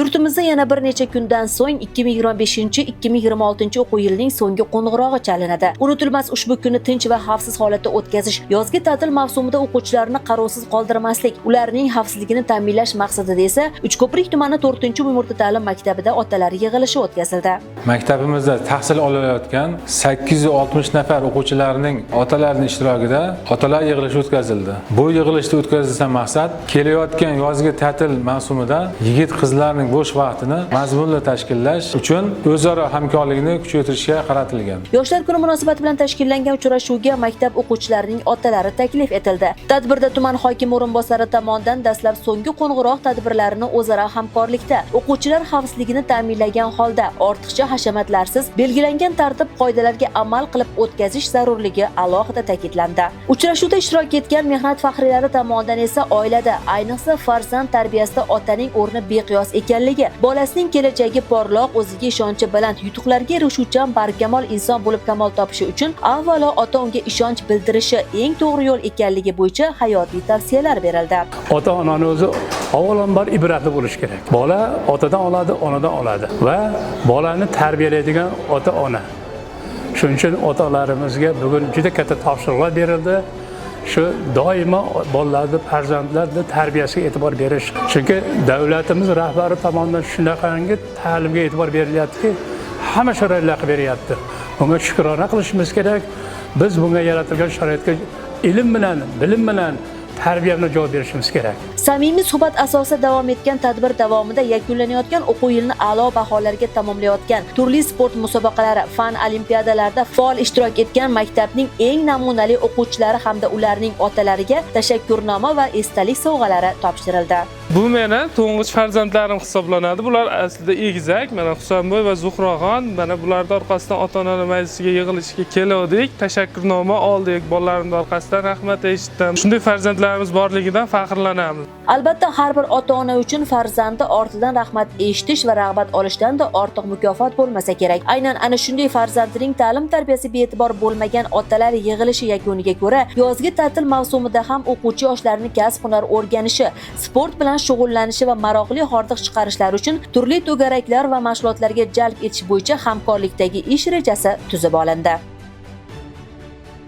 Yurtimizda yana bir necha kundan so'ng 2025-2026 o'quv yilining so'nggi qo'ng'irog'i chalinadi. Unutilmas ushbu kunni tinch va xavfsiz holatda o'tkazish, yozgi ta'til mavsumida o'quvchilarni qarovsiz qoldirmaslik, ularning xavfsizligini ta'minlash maqsadida esa Uchko'prik tumani 4-umumorta ta'lim maktabida otalar yig'ilishi o'tkazildi. Maktabimizda tahsil olayotgan 860 nafar o'quvchilarning otalarining ishtirokida otalar yig'ilishi o'tkazildi. Bu yig'ilishda o'tkazilgan maqsad kelayotgan yozgi ta'til mavsumida yigit qizlarning bo'sh vaqtini mazmunli tashkillash uchun o'zaro hamkorlikni kuchaytirishga qaratilgan. Yoshlar kuni munosabati bilan tashkillangan uchrashuvga maktab o'quvchilarining otalari taklif etildi. Tadbirda tuman hokimi o'rinbosari tomonidan dastlab so'nggi qo'ng'iroq tadbirlarini o'zaro hamkorlikda, o'quvchilar xavfsizligini ta'minlagan holda, ortiqcha hashamatlarsiz belgilangan tartib qoidalarga amal qilib o'tkazish zarurligi alohida ta'kidlandi. Uchrashuvda ishtirok etgan mehnat faxriylari tomonidan esa oilada, ayniqsa farzand tarbiyasida otaning o'rni beqiyos ekanligi, bolasining kelajagi porloq, o'ziga ishonchi baland, yutuqlarga erishuvchan barkamol inson bo'lib kamol topishi uchun avvalo ota unga ishonch bildirishi eng to'g'ri yo'l ekanligi bo'yicha hayotiy tavsiyalar berildi. Ota onani o'zi avvalambor ibratli bo'lishi kerak. Bola otadan oladi, onadan oladi va bolani tarbiyalaydigan ota ona. Shuning uchun ota onalarimizga bugun juda katta topshiriqlar berildi. Shu doimo bolalarni, farzandlarni tarbiyasiga e'tibor berish. Chunki davlatimiz rahbari tomonidan shunaqangi ta'limga e'tibor berilyaptiki, hamma sharoitlar qilib beryapti. Bunga shukrona qilishimiz kerak. Biz bunga yaratilgan sharoitga ilm bilan, bilim bilan, tarbiya bilan javob berishimiz kerak. Samimiy suhbat asosida davom etgan tadbir davomida yakunlanayotgan o'quv yilini a'lo baholarga tamomlayotgan, turli sport musobaqalari, fan olimpiadalarida faol ishtirok etgan maktabning eng namunali o'quvchilari hamda ularning otalariga tashakkurnoma va esdalik sovg'alari topshirildi. Bu meni to'ng'ich farzandlarim hisoblanadi. Bular aslida egizak, mana Husanboy va Zuhroxon. Mana bularni orqasidan ota-onalar majlisiga yig'ilishga keluvdik. Tashakkurnoma oldik. Bolalarimning orqasidan rahmat eshitdim. Shunday farzandlarimiz borligidan faxrlanamiz. Albatta, har bir ota-ona uchun farzandi ortidan rahmat eshitish va rag'bat olishdan-da ortiq mukofot bo'lmasa kerak. Aynan ana shunday farzandining ta'lim tarbiyasi bee'tibor bo'lmagan otalar yig'ilishi yakuniga ko'ra, yozgi ta'til mavsumida ham o'quvchi yoshlarni kasb-hunar o'rganishi, sport bilan shug'ullanishi va maroqli hordiq chiqarishlari uchun turli to'garaklar va mashg'ulotlarga jalb etish bo'yicha hamkorlikdagi ish rejasi tuzib olindi.